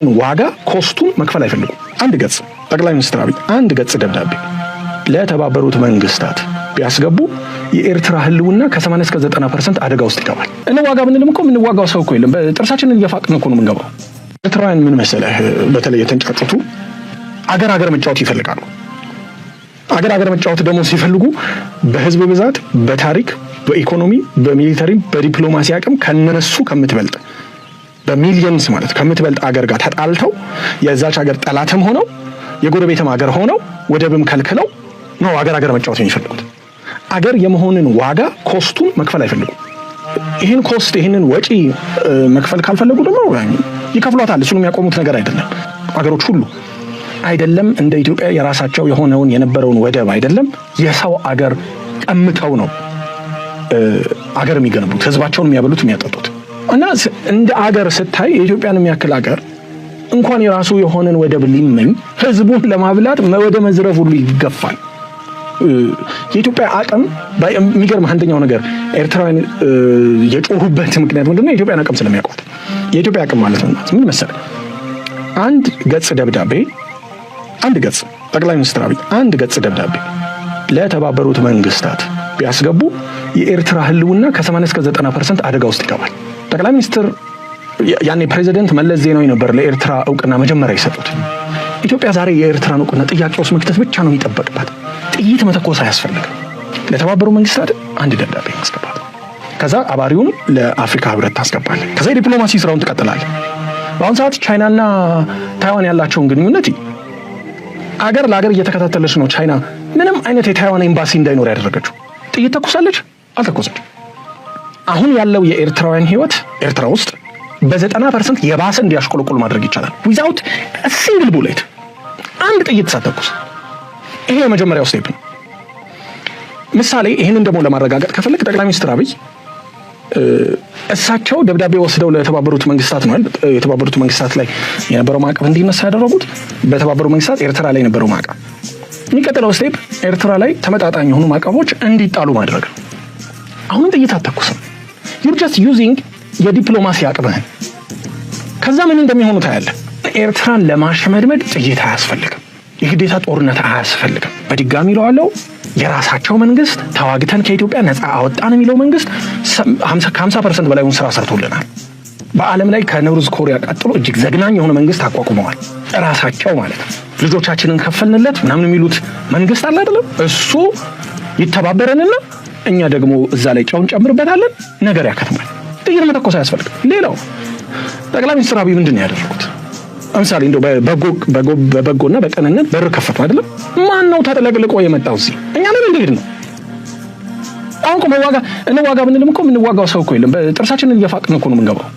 ዋጋ cost ኡን መክፈል አይፈልጉም። አንድ ገጽ ጠቅላይ ሚኒስትር አብይ አንድ ገጽ ደብዳቤ ለተባበሩት መንግስታት ቢያስገቡ የኤርትራ ህልውና ከ80 እስከ 90% አደጋ ውስጥ ይገባል። እንዋጋ ብንልም እኮ የምንዋጋው ሰው እኮ የለም። ጥርሳችንን እየፋቅን እኮ ነው የምንገባው። ኤርትራውያን ምን መሰለህ፣ በተለይ የተንጫጩቱ አገር አገር መጫወት ይፈልጋሉ። አገር አገር መጫወት ደግሞ ሲፈልጉ በህዝብ ብዛት፣ በታሪክ፣ በኢኮኖሚ፣ በ military፣ በዲፕሎማሲ አቅም ከነሱ ከምትበልጥ፣ በ millions ማለት ከምትበልጥ አገር ጋር ተጣልተው፣ የዛች ሀገር ጠላትም ሆነው፣ የጎረቤትም ሀገር ሆነው፣ ወደብም ከልክለው ነው አገር አገር መጫወት የሚፈልጉት። አገር የመሆንን ዋጋ cost ኡን መክፈል አይፈልጉም። ይህን cost፣ ይህንን ወጪ መክፈል ካልፈለጉ ደግሞ ይከፍሏታል። እሱን የሚያቆሙት ነገር አይደለም። አገሮች ሁሉ አይደለም እንደ ኢትዮጵያ የራሳቸው የሆነውን የነበረውን ወደብ አይደለም፣ የሰው አገር ቀምተው ነው አገር የሚገነቡት፣ ህዝባቸውን የሚያበሉት፣ የሚያጠጡት። እና እንደ አገር ስታይ የኢትዮጵያን የሚያክል አገር እንኳን የራሱ የሆነን ወደብ ሊመኝ ህዝቡን ለማብላት ወደ መዝረፍ ሁሉ ይገፋል። የኢትዮጵያ አቅም፣ የሚገርም አንደኛው ነገር ኤርትራውያን የጮሁበት ምክንያት ምንድነው? የኢትዮጵያን አቅም ስለሚያውቁት። የኢትዮጵያ አቅም ማለት ነው ምን መሰለህ? አንድ ገጽ ደብዳቤ፣ አንድ ገጽ ጠቅላይ ሚኒስትር አብይ አንድ ገጽ ደብዳቤ ለተባበሩት መንግስታት ቢያስገቡ የኤርትራ ህልውና ከ80 እስከ 90% አደጋ ውስጥ ይገባል። ጠቅላይ ሚኒስትር፣ ያኔ ፕሬዚደንት መለስ ዜናዊ ነበር ለኤርትራ እውቅና መጀመሪያ የሰጡት። ኢትዮጵያ ዛሬ የኤርትራን እውቅና ጥያቄ ውስጥ መክተት ብቻ ነው የሚጠበቅባት። ጥይት መተኮስ አያስፈልግም። ለተባበሩ መንግስታት አንድ ደብዳቤ ማስገባት፣ ከዛ አባሪውን ለአፍሪካ ህብረት ታስገባለህ። ከዛ የዲፕሎማሲ ስራውን ትቀጥላለህ። በአሁኑ ሰዓት ቻይናና ታይዋን ያላቸውን ግንኙነት አገር ለአገር እየተከታተለች ነው። ቻይና ምንም አይነት የታይዋን ኤምባሲ እንዳይኖር ያደረገችው ጥይት ተኩሳለች? አልተኮሰች። አሁን ያለው የኤርትራውያን ህይወት ኤርትራ ውስጥ በ90% የባሰ እንዲያሽቆለቁል ማድረግ ይቻላል። Without a single bullet፣ አንድ ጥይት ሳትተኩስ። ይሄ የመጀመሪያው step ነው። ምሳሌ ይህንን ደግሞ ለማረጋገጥ ከፈለግክ ጠቅላይ ሚኒስትር አብይ እሳቸው ደብዳቤ ወስደው ለተባበሩት መንግስታት ነው የተባበሩት መንግስታት ላይ የነበረው ማዕቀብ እንዲነሳ ያደረጉት። በተባበሩት መንግስታት ኤርትራ ላይ የነበረው ማዕቀብ፣ የሚቀጥለው step ኤርትራ ላይ ተመጣጣኝ የሆኑ ማዕቀቦች እንዲጣሉ ማድረግ ነው። አሁንም ጥይት አትተኩስም። You're just using የዲፕሎማሲ አቅምህን። ከዛ ምን እንደሚሆኑ ታያለህ። ኤርትራን ለማሽመድመድ ጥይት አያስፈልግም። የግዴታ ጦርነት አያስፈልግም። በድጋሚ እለዋለሁ፣ የራሳቸው መንግስት ተዋግተን ከኢትዮጵያ ነፃ አወጣን የሚለው መንግስት ከ50% በላይውን ስራ ሰርቶልናል። በዓለም ላይ ከ North Korea ቀጥሎ እጅግ ዘግናኝ የሆነ መንግስት አቋቁመዋል። እራሳቸው ማለት ነው። ልጆቻችንን ከፈልንለት ምናምን የሚሉት መንግስት አለ አይደለም? እሱ ይተባበረንና እኛ ደግሞ እዛ ላይ ጨውን ጨምርበታለን። ነገር ያከትማል። ጥይት መተኮስ አያስፈልግም። ሌላው ጠቅላይ ሚኒስትር አብይ ምንድን ነው ያደረጉት? ለምሳሌ እንደው በበጎና በቅንነት በር ከፈቱ አይደለም? ማን ነው ተጥለቅልቆ የመጣው እዚህ? እኛ ነን እንደሄድ ነው። አሁን እኮ መዋጋ እንዋጋ ብንልም እኮ የምንዋጋው ሰው እኮ የለም። ጥርሳችንን እየፋቅን እኮ ነው የምንገባው።